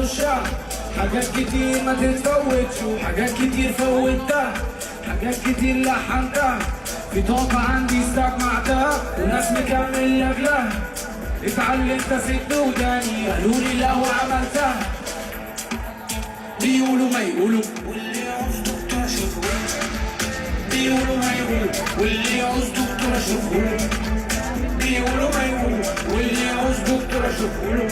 اخشها. حاجات كتير ما تتفوتش وحاجات كتير فوتها، حاجات كتير لحنتها، في طاقة عندي استجمعتها وناس مكمل لاجلها. اتعلمت اسد وداني، قالوا لي لو عملتها بيقولوا ما يقولوا، واللي يعوز دكتور اشوفه. بيقولوا ما يقولوا، واللي يعوز دكتور اشوفه. بيقولوا ما يقولوا، واللي يعوز دكتور اشوفه.